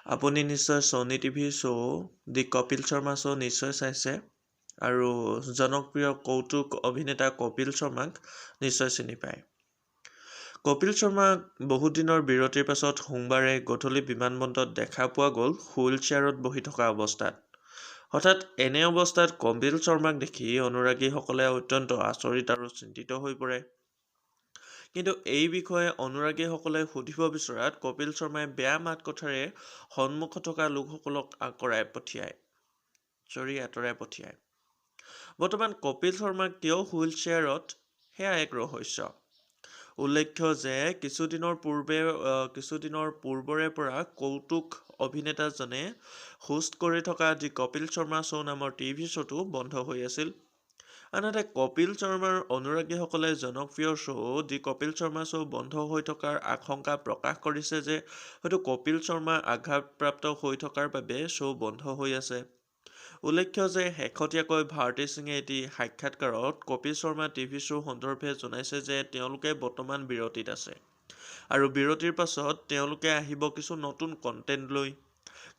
আপুনি নিশ্চয় ছনী টিভিৰ শ্ব' দি কপিল শৰ্মা শ্ব' নিশ্চয় চাইছে আৰু জনপ্ৰিয় কৌতুক অভিনেতা কপিল শৰ্মাক নিশ্চয় চিনি পায়। কপিল শৰ্মাক বহুদিনৰ বিৰতিৰ পাছত সোমবাৰে গধূলি বিমানবন্দৰত দেখা পোৱা গ'ল হুইল চেয়াৰত বহি থকা অৱস্থাত। হঠাৎ এনে অৱস্থাত কপিল শৰ্মাক দেখি অনুৰাগীসকলে অত্যন্ত আচৰিত আৰু চিন্তিত হৈ পৰে। কিন্তু এই বিষয়ে অনুৰাগীসকলে সুধিব বিচৰাত কপিল শৰ্মাই বেয়া মাত কথাৰে সন্মুখত থকা লোকসকলক আঁতৰাই পঠিয়ায়। বৰ্তমান কপিল শৰ্মা কিয় হুইল চেয়াৰত সেয়া এক ৰহস্য। উল্লেখ্য যে কিছুদিনৰ পূৰ্বৰে পৰা কৌতুক অভিনেতাজনে হোষ্ট কৰি থকা দি কপিল শৰ্মা শ্ব' নামৰ টিভি শ্ব'টো বন্ধ হৈ আছিল। আনহাতে কপিল শৰ্মাৰ অনুৰাগীসকলে জনপ্ৰিয় শ্ব' দি কপিল শৰ্মা শ্ব' বন্ধ হৈ থকাৰ আশংকা প্ৰকাশ কৰিছে যে হয়তো কপিল শৰ্মা আঘাতপ্ৰাপ্ত হৈ থকাৰ বাবে শ্ব' বন্ধ হৈ আছে। উল্লেখ্য যে শেহতীয়াকৈ ভাৰতী সিঙে এটি সাক্ষাৎকাৰত কপিল শৰ্মা টিভি শ্ব' সন্দৰ্ভে জনাইছে যে তেওঁলোকে বৰ্তমান বিৰতিত আছে আৰু বিৰতিৰ পাছত তেওঁলোকে আহিব কিছু নতুন কণ্টেণ্ট লৈ।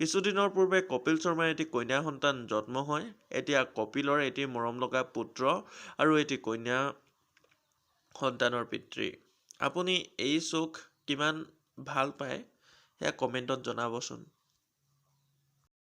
কিছুদিনৰ পূৰ্বে কপিল শৰ্মাৰ এটি কন্যা সন্তান জন্ম হয়। এতিয়া কপিলৰ এটি মৰমলগা পুত্ৰ আৰু এটি কন্যা সন্তানৰ পিতৃ। আপুনি এই শ্ব'ক কিমান ভাল পায় সেয়া কমেণ্টত জনাবচোন।